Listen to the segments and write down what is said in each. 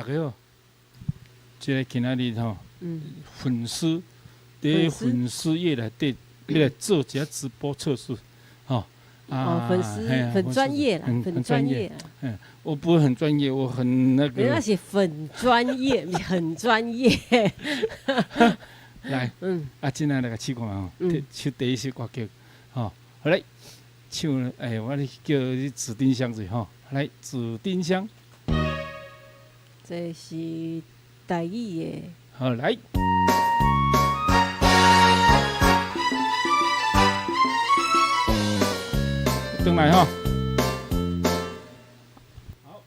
大家好，這个今仔日吼，粉絲佇粉絲頁內底，欲來做一下直播測試，吼。哦，粉絲很專業啦，很專業。嗯，我不會很專業，我很那個。人家是粉專業，很專業。來，啊，進來來共試看吼，唱第一首歌曲，吼，好來，唱，欸，我咧叫你紫丁香者吼，來，紫丁香。這是台語的。好，來。轉來吼。好。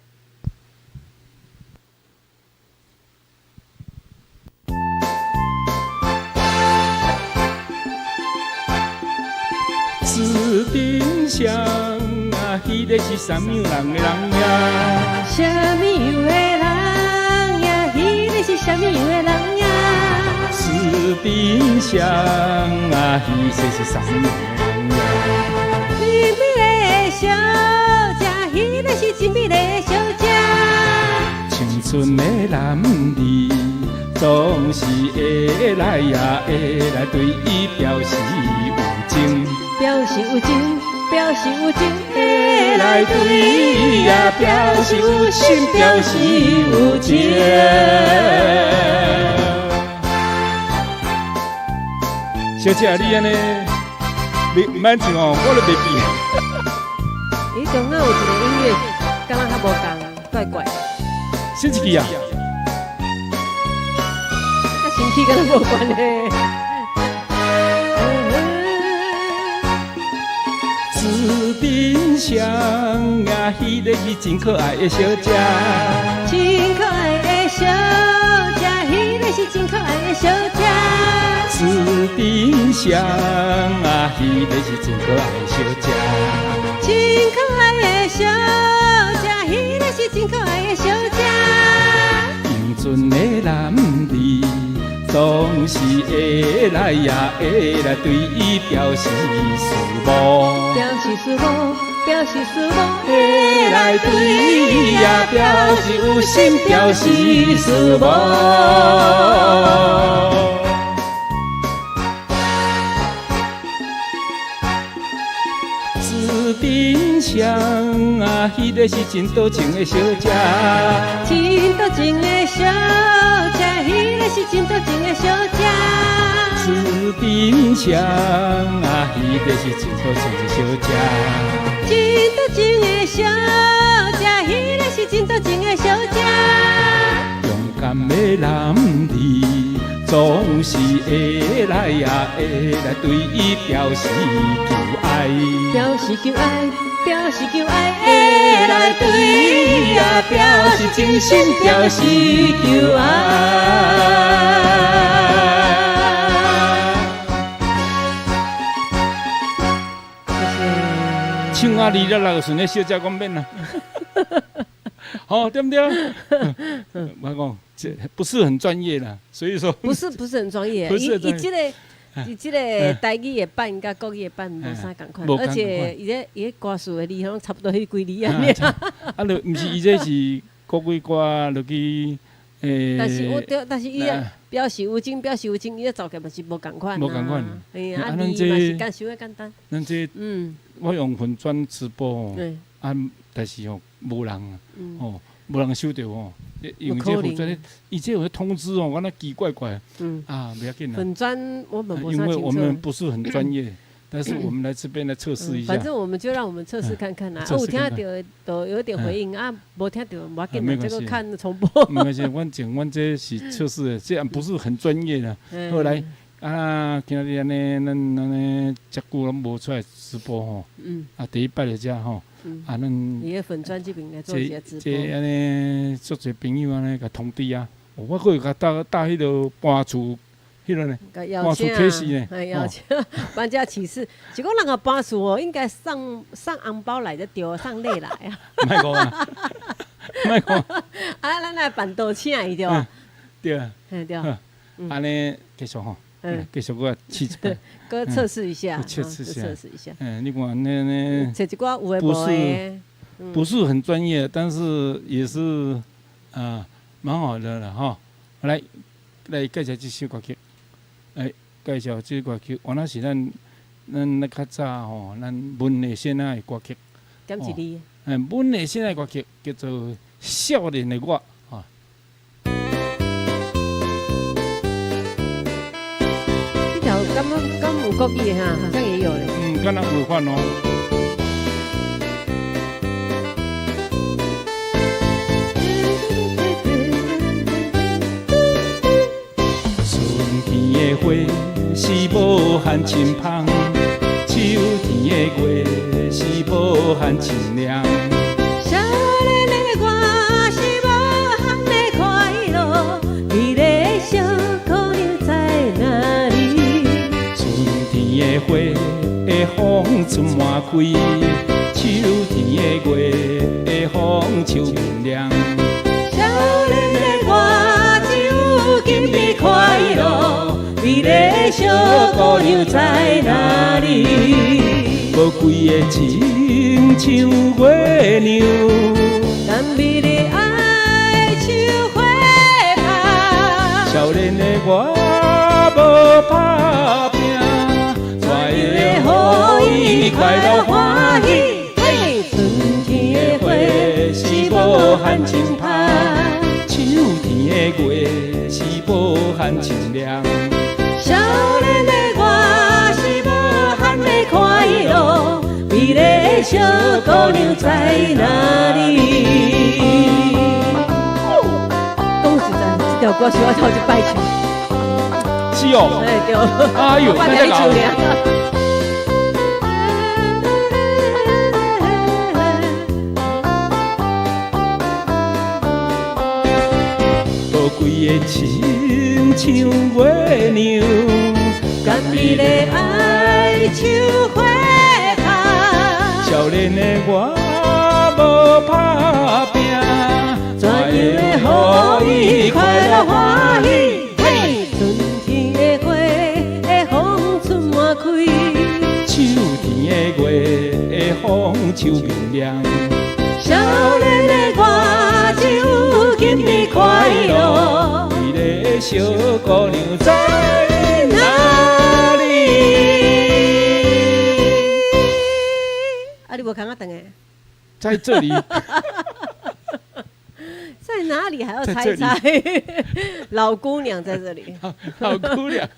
紫丁香啊，彼个是啥物人的人呀？啥物样的人呀？彼个是啥物样的人呀？紫丁香啊，彼个是啥物样的人呀？真美丽的小姐，彼个是真美丽的小姐。青春的男兒總是會來呀，會來對伊表示有情，表示有情，表示有情，會來對伊呀表示有心，表示有情。小姐，你按呢，你毋免唱哦，我都袂記。伊中間有一個音樂，敢若較無仝，怪怪。啥一支啊？佮身體敢若無關係。紫丁香啊，彼个是真可愛的小姐。真可愛的小姐，彼个是真可愛的小姐。紫丁香啊，彼个是真可愛的小姐。真可愛的小姐，彼个是真可愛的小姐。青春的男兒總是會來呀，會來對伊表示思慕，表示思慕，表示思慕，會來對伊呀表示有心，表示思慕。紫丁香啊，彼个是真多情的小姐，真多情的小姐，彼个是真多情的小姐。紫丁香啊，彼个是真多情的小姐，真多情的小姐，彼个是真多情的小姐。勇敢的男兒總是會來呀，會來對伊表示求愛，表示求愛，表示求愛，會來對伊呀表示真心，表示求愛。唱啊，26時陣，小姐講免啦，好，對不對？我講這不是很專業啦，所以說不是很專業，伊這個台語的版佮國語的版無啥仝款，而且伊這歌詞的字攏差不多彼幾字啊。啊，就毋是伊這是國語歌落去，欸。但是我對，但是伊表示有情，表示有情，伊這造起嘛是無仝款。無仝款。嘿啊，字嘛是簡傷個簡單。咱這我用粉專直播吼，啊，但是吼無人啊，吼無人收著吼。因為這粉專，伊這有通知哦，我那奇怪怪。啊，不要緊啦。粉專我們因為我們不是很專業，但是我們來這邊來測試一下。反正我們就讓我們測試看看啦。有聽著都有點回應啊，無聽著無要緊啦，這個看重播。沒關係，阮這是測試的，這樣不是很專業啦。後來啊，今仔日按呢，咱按呢遮久攏無出來直播吼。啊，第一擺來遮吼。啊，咱伊个粉專這邊來做一下直播。這按呢，足濟朋友按呢，共通知啊。我閣會共搭搭彼个搬厝，彼个呢？搬厝啟事呢？邀請搬家啟事，是講人個搬厝哦，應該送送紅包來才對，送禮來啊。莫講啊，莫講。啊，咱來辦桌請伊對無？對啊。嘿對。按呢繼續吼。繼續閣試一擺。閣測試一下。測試一下。測試一下。嗯，你看那那。測一寡有的無的。不是很專業，但是也是啊，蠻好的啦吼。來來介紹這首歌曲，來介紹這首歌曲，原來是咱咱較早吼，咱文藝先生的歌曲。敢是你？文藝先生的歌曲叫做《少年的我》。吼。這條敢敢有國語的哈？好像也有咧。嗯，敢若有款哦。春天的花是無限清芳，秋天的月是無限清涼。少年的我是無限的快樂，美麗的小姑娘在哪裡？春天的花會風春滿開，秋天的月會風秋面涼。少年的我只有今日快樂，美麗的小姑娘在哪裡？無規个親像月娘，甘美的愛像火拍。少年的我無拍拚，怎會予伊快樂歡喜？嘿，春天的花是無限清芳，秋天的月是無限清涼。少年的我是無限的快樂，美麗的小姑娘在哪裡？講實在，這條歌是我頭一擺唱。是哦。哎對。哎呦，我聽你唱爾。無規个親像月娘，甘美的愛像火拍。少年的我無拍拚，怎樣會予伊快樂歡喜？嘿，春天的花會風春滿開，秋天的月會風秋面涼。少年的我只有今日快樂，美麗的小姑娘在哪裡？啊，你無空仔轉的？在這裡。在哪裡還要猜猜？老姑娘在這裡。老姑娘。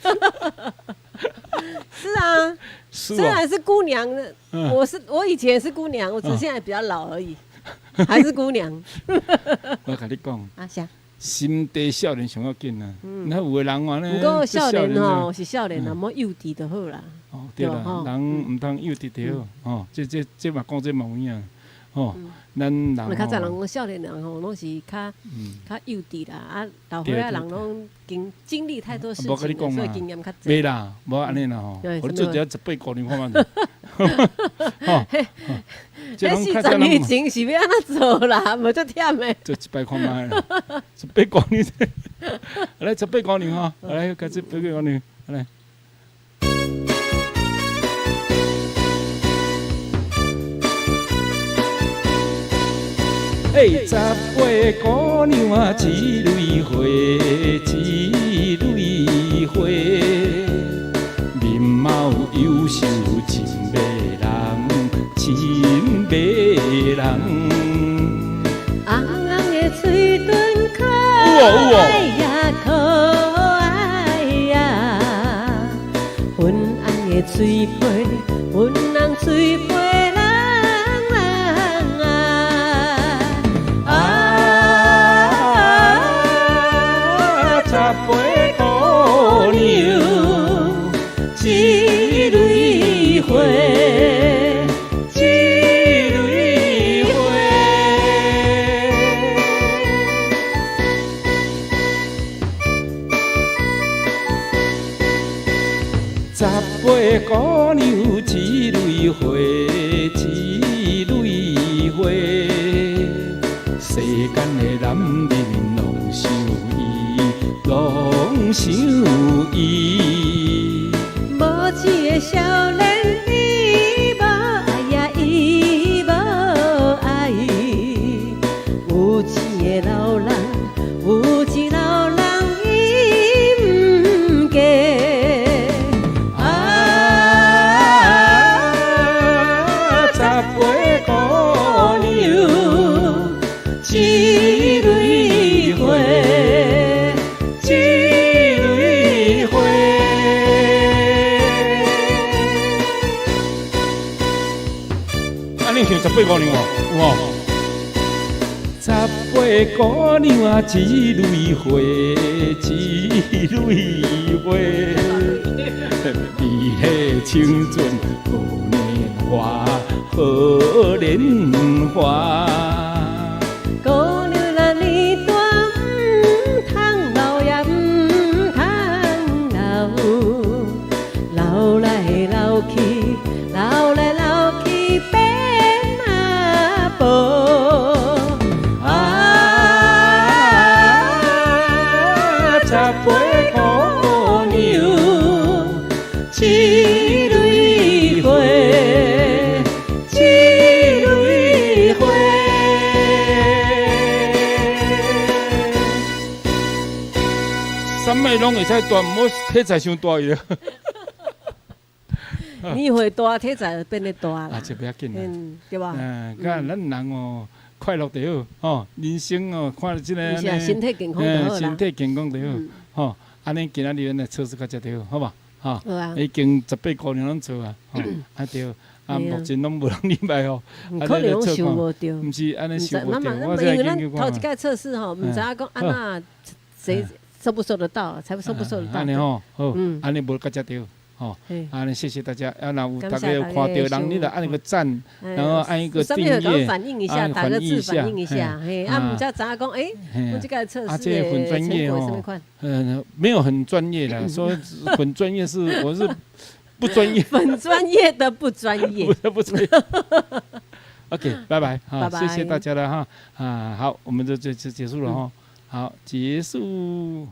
是啊，雖然是姑娘，我以前是姑娘，我只是現在比較老而已，還是姑娘。我共你講，啊啥？心地少年上要緊啊！那有的人話呢，毋過少年吼是少年啊，莫幼稚就好啦。哦，對啦，人毋通幼稚就好。哦，這嘛講這嘛有影。吼，咱人較早人講少年人吼，攏是較較幼稚啦，啊，老歲仔人攏經歷太多事情，所以經驗較濟。袂啦，無按呢啦吼，我做一下18姑娘看覓。吼，這40年前是欲按怎做啦？無足忝的。做一擺看覓啦，十八姑娘，來十八姑娘吼，來開始八姑娘，來。欸，十八姑娘啊，一蕊花，一蕊花，面貌優秀真迷人，真迷人。紅紅的喙唇可愛呀，可愛呀，粉紅的喙皮，粉紅喙皮。一蕊花，一蕊花。十八姑娘一蕊花，一蕊花。世間的男人攏想伊，攏想伊。無錢的少年伊無愛呀，伊無愛；有錢的老人，有八姑娘無？有無？十八姑娘啊，一蕊花，一蕊花，美麗青春好年華，好年華。姑娘若年大，毋通老也毋通老，老來老去，老來老去變阿婆。啊，十八姑娘，一蕊花，一蕊花。啥物攏會使大，毋好體材傷大伊。年歲大，體材就變得大啦。啊，這不要緊啦。嗯，對吧？嗯，佮咱人哦，快樂就好，吼，人生哦，看這个是啊，身體健康就好啦。身體健康就好，吼，按呢今仔日咱來測試到這就好，好無？吼，好啊。已經十八姑娘攏做啊，吼，啊對，啊目前攏無人入來吼，可能攏收無著。毋是按呢收無著，我因為咱頭一擺測試吼，毋知影講按怎誰收不收得到，才收不收得到。按呢吼，好，按呢無到這著。吼，按呢謝謝大家。啊，若有大家有看著人，你就按一個讚，然後按一個訂閱，反應一下，打個字反應一下。嘿，啊，毋才知影講，欸，阮這個測試的成果啥物款？嗯，沒有很專業啦，說很專業是我是不專業。很專業的不專業。不專業。OK，拜拜，好，謝謝大家了哈。啊，好，我們就這次結束了哈。好，結束。